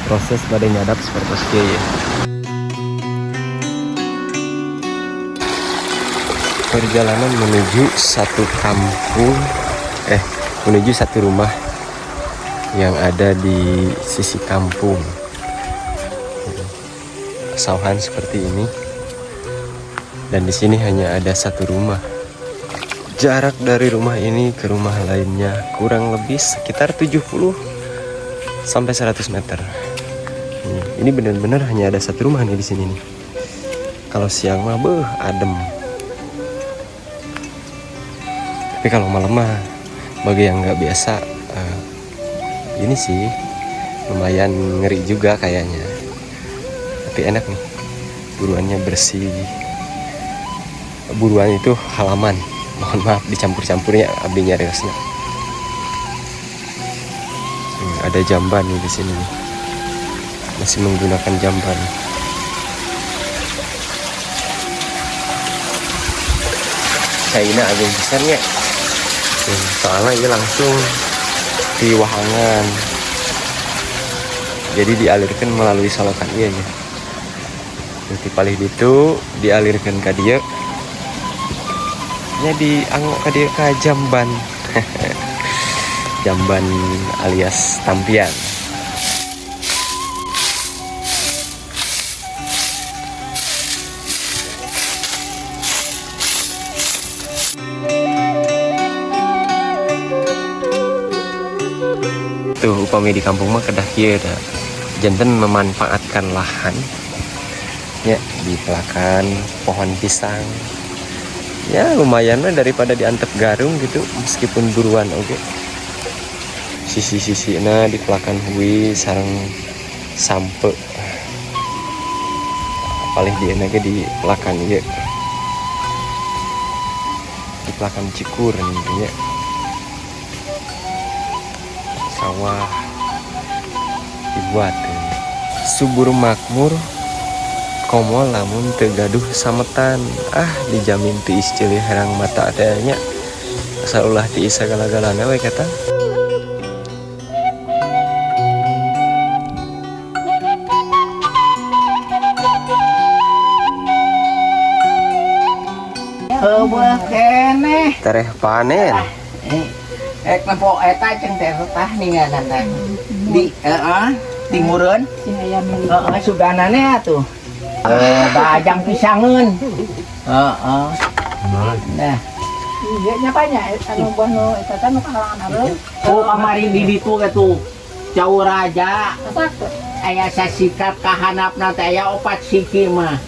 Proses bade nyadap seperti kieu ya. Perjalanan menuju satu kampung, menuju satu rumah yang ada di sisi kampung. Pesawahan seperti ini. Dan di sini hanya ada satu rumah. Jarak dari rumah ini ke rumah lainnya kurang lebih sekitar 70 sampai 100 meter. Ini benar-benar hanya ada satu rumah nih di sini nih. Kalau siang mah beuh adem. Tapi kalau malam mah bagi yang nggak biasa, ini sih lumayan ngeri juga kayaknya. Tapi enak nih, buruannya bersih. Buruan itu halaman. Mohon maaf dicampur-campurnya abdi nyariosna. Ada jamban nih di sini nih. Masih menggunakan jamban. Caina ageung pisan nya. Soalnya ini langsung di wahangan. Jadi dialirkan melalui solokan ieu nya. Nanti palih ditu dialirkan ka dieu. Nya dianggo ka dieu ka jamban. Jamban alias tampian. Tuh upami di kampung mah kedah kieu da. Janten memanfaatkan lahan ya, dipelakan pohon pisang ya, lumayan lah daripada diantep garung gitu, meskipun buruan oke. Sisi-sisi nah dipelakan hui sareng sampe, paling dienake dipelakan ieu, dipelakan cikur nih ya. Sawah dibuat subur makmur komo lamun teu gaduh sametan, ah dijamin tiis ceuli herang mata teh nya, asal ulah tiis sagala-galana we kata. Heueuh keneh. Tereh panen. Ek nempo eta ceng teh tah ninganan teh. Di heeh, timureun. Si hayam milik. Heeh, suganane atuh. Bajang pisangeun. Heeh. Nah, Iya nya banyak anu buah nu eta teh nu kahalangan hareup. Oh, kamari di ditu atuh. Jauh raja Masak teh. Aya sasikat ka handapna teh aya opat siki mah.